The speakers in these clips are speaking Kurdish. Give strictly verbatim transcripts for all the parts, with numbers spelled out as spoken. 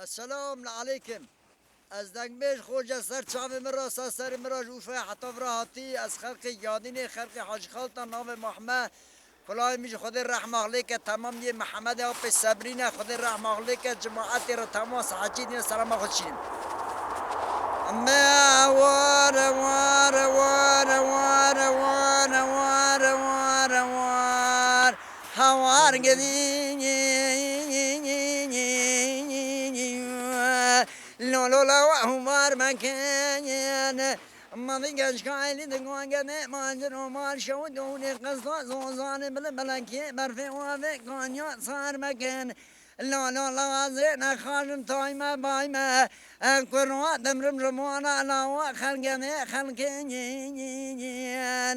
Esselamu aleykum. Ez dengbêj Xoce ser çavê min rasa serê min ra ji Ûfê heta vira hatî. Ez xelkê Yadînê, xelkê Hacî Xalta, navê Mahme. Kulayê min ji Xwedê rehma xlê ke, temam yê Mihemedê apê Sebrî ne, Xwedê rehma xlê ke, cemaetê re temam sehecî dîne selama xwe çînim. Me ware, ware, ware, ware, ware, ware, ware, ware. Hawar gidî lolola we hûmar mekin. Mavî geşka elî di guangene mancir û mal şew dûnê qesta zozanê bile belekiyê berfê wavê kanya sar mekin. Lolola wazê nexajin tayme bayme. Kurwa demrim rimwana lawa xelgene xelkê.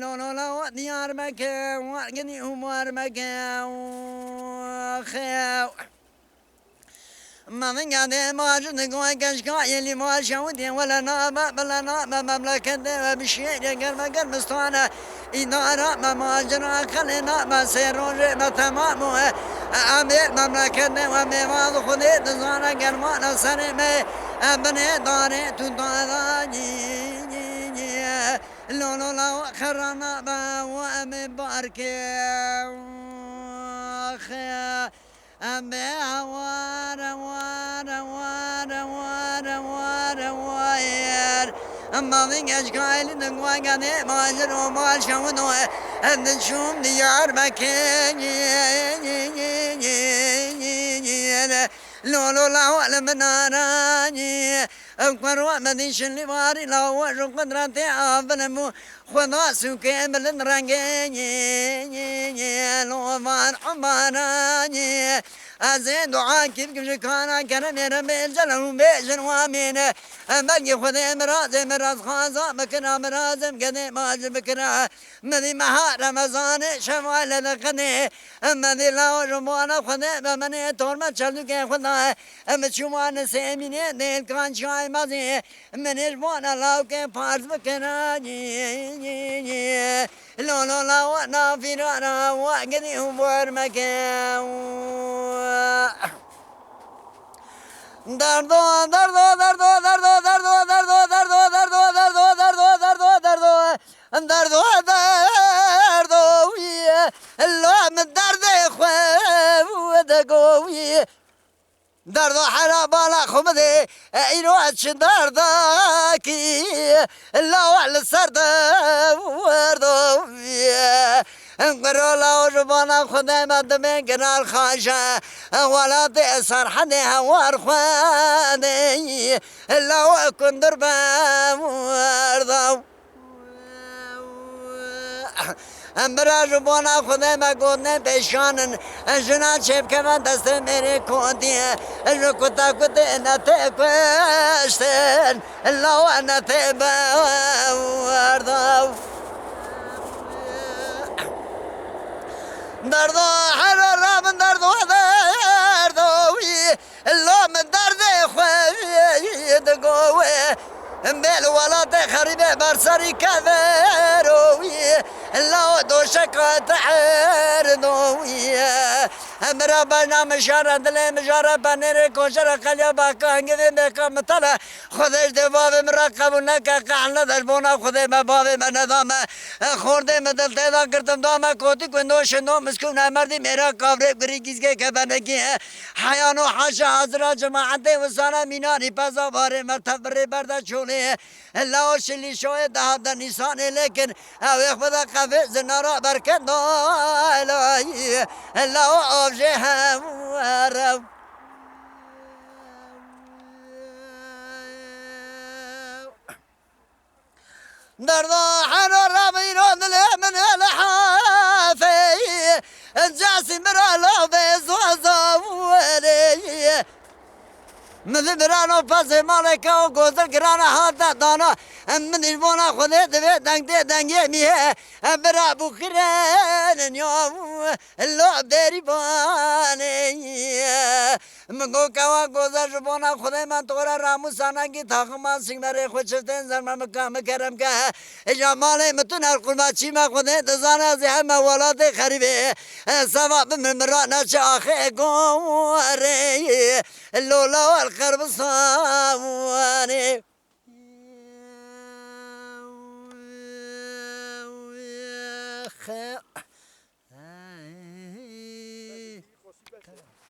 Lolola wa diyar meke, war gidî hûmar meke. Xew. Mavî gade macin goy geşka yelî ma şewdê wele nabe bile nabe memleketê we bi şêrê germe germistane. Îdara me macira xelê nabe sê rojê me temam e. Em ê memleketê we mêvan Xwedê dizane germana serê me. Em binê darê tu dara lolola xerana be we em ê barke. Em bê ware, ware, ware, ware, ware, ware. Mavî geşka elî di guangane macir û mal şewdo. Em diçûm diyar mekin. Lolo lawa li min aranî. Ew kerwa me dîşin lî warî lawa ji qudretê avilim û Xweda sûkê bilind rengê lovan umaranî. Ez ê dua kî bikim ji kana keremê re bê celal û bêjin wamîne. Belkî Xwedê mirazê miraz xwaza bikira mirazim gedê macî bikira. Min dî meha Remezanê şevalê diqinê. Min dî law ji bona Xwedê be min ê torme çelûkê xwe da. Min çûma nisêmînê dêlkan çay mezê. Min ê ji bona lawkê pars bikira. Lo lo law nafîra ra wa gidî û bor meke. Derdo, derdo, derdo, derdo, derdo, derdo, derdo, derdo, derdo, derdo, derdo, derdo, derdo, derdo, derdo, derdo, wî, lo min derdê xwe dego wî. Derdo hera bala xwe bidê, e, îro ez çi derdakî, lawa li ser de werdo wî. Qiro law ji bona Xwedê me dibê ginar xaşe. Welatê Serhedê hewar Xwedê. Law kundir be werda. Em bira ji bona Xwedê me gotinê pêşanin. Jina çêbikeve destê mêrê kotiye. Ji kuta kutê netê kuştin. Law netê be werda. Derdo hera rabin derdo derdo wî. Lo min derdê xwe digo wê. Bê li welatê xerîbê berserî kevero wî. Law doşeka te erdo wî. Mira bena mijara dilê mijara benêrê koşera qeliya baka hingivê bêka mitala. Xwedê ji dê bavê min re qebûl neke, qehil nede ji bona Xwedê me bavê me neda me. Xordê min dil tê de girtim da me kotî ku ndo şindo miskûn e merdî mêra kavrê gurî gîzgê kebenekî. Heyano haşa hazira cemaetê wisana mînanî peza barê me tev birê berde çolê. Lao şilî şoyê dehate nîsanê lêkin ew ê xwe de qevê zinara berket da elayî. Lao avjê hewere. Derda heno rabîro dilê min li hefeyî. Casî mira lavê zoza weleyî. Min vî birano pezê malê ke o gozil girana hate dana. Min dî bona Xwedê divê deng tê dengê mî he. Bira bû xirênin ya lo bêrîvanê. Min got kewa goza ji bona Xwedê me tore ramûsa nengî taximan sîngmerê xwe çiftên zerme min ka min kerem ke. Îca malê min tu ner qurba çî me Xwedê dizane ez ê heme welatê xerîbê. Sava bi min min ra neçe axê gorê. Lola qerbistanê.